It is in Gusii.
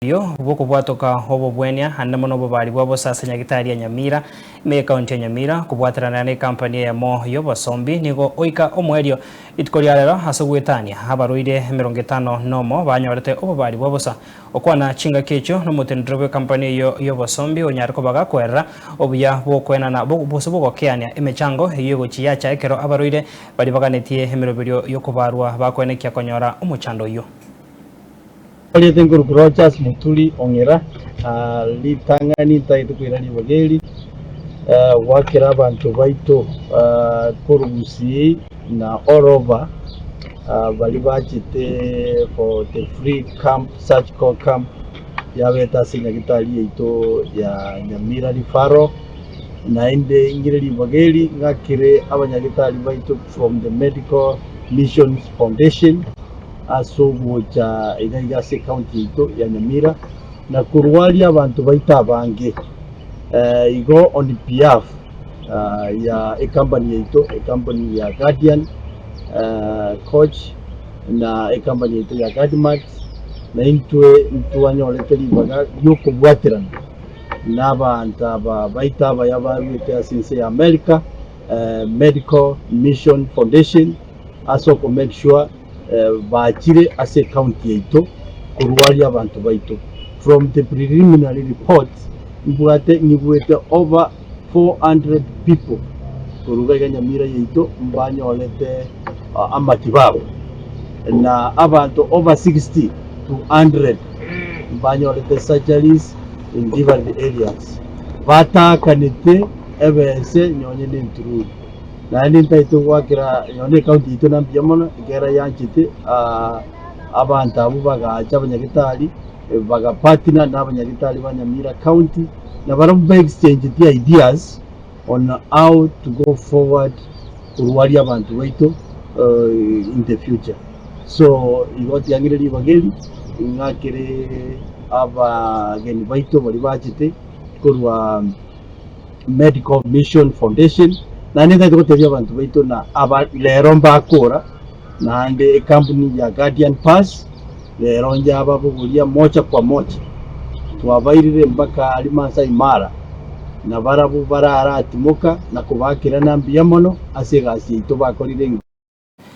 Omoerio bw'okobwatoka obobwenia ande mono obobari bwa bosa ase Nyagitari ya Nyamira ime y'ekaunti ya Nyamira kobwaterana n'ekampani eyemo y'obosombi nigo oika omoerio rituko ria rero ase ogwetania abarwaire emerongo etano nomo banyorete obobari bwa bosa. Okwana chingaki echio nomoteneneri bw'ekampani eyio y'obosombi onyare koba gakoerera obuya bw'okoenana gose bw'ogokeania emechango eyio egochi yacha ekero abarwaire baria baganetie emeroberio y'okobarwa bakoenekia konyora omochando oyio. Oriete nkoruku Rodgers Muturi Ong'era, ritang'ani ntagete koira ribaga eri goakera abanto baito korwa Gusii na all over baria bachete for the free camp surgical camp yabete ase nyagetari yaito ya Nyamira Referral. Naende ng'ire ribaga eri ng'akere abanyagetari baito from the Medical Missions Foundation. ase ogocha iga iga ase ecounty yaito ya Nyamira na korwaria abanto baito abange. Igo on behalf ya ecompany yaito, ecompany ya Guardian Coach na ecompany yaito ya Guardmax, na intwe ntwanyorete ribaga riokobwaterana na abanto aba baito abaya baruete ase ense ya America, Medical Mission Foundation, ase oko make sure bachire ase ecounty yaito korwaria abanto baito. From the preliminary reports mbwate nyigwete over 400 people korwa iga iga Nyamira yaito mbanyorete amatibabu na abanto over 60 to 100 mbanyorete surgeries in different areas bataakanete ebese nonye ne entururu. Naende ntaete goakera nonya ecounty yaito na mbuya mono, ekiagera yanchete abanto abwo bagacha abanyagetari, bagapartner na abanyagitari ba Nyamira County, na barabwo ba exchangeti ideas on how to go forward korwaria abanto baito in the future. So igo tiang'ire ribaga eri, ng'akere abageni baito baria bachete korwa. Medical Mission Foundation, naende ntagete gotebia abanto baito na aba rero mbakora, naende ekampuni ya Guardian Pass rero njababogoria moja kwa moja, twabairire mpaka aria Maasai Mara, na barabwo bararatimoka na kobakerana mbuya mono ase egasi yaito bakorire.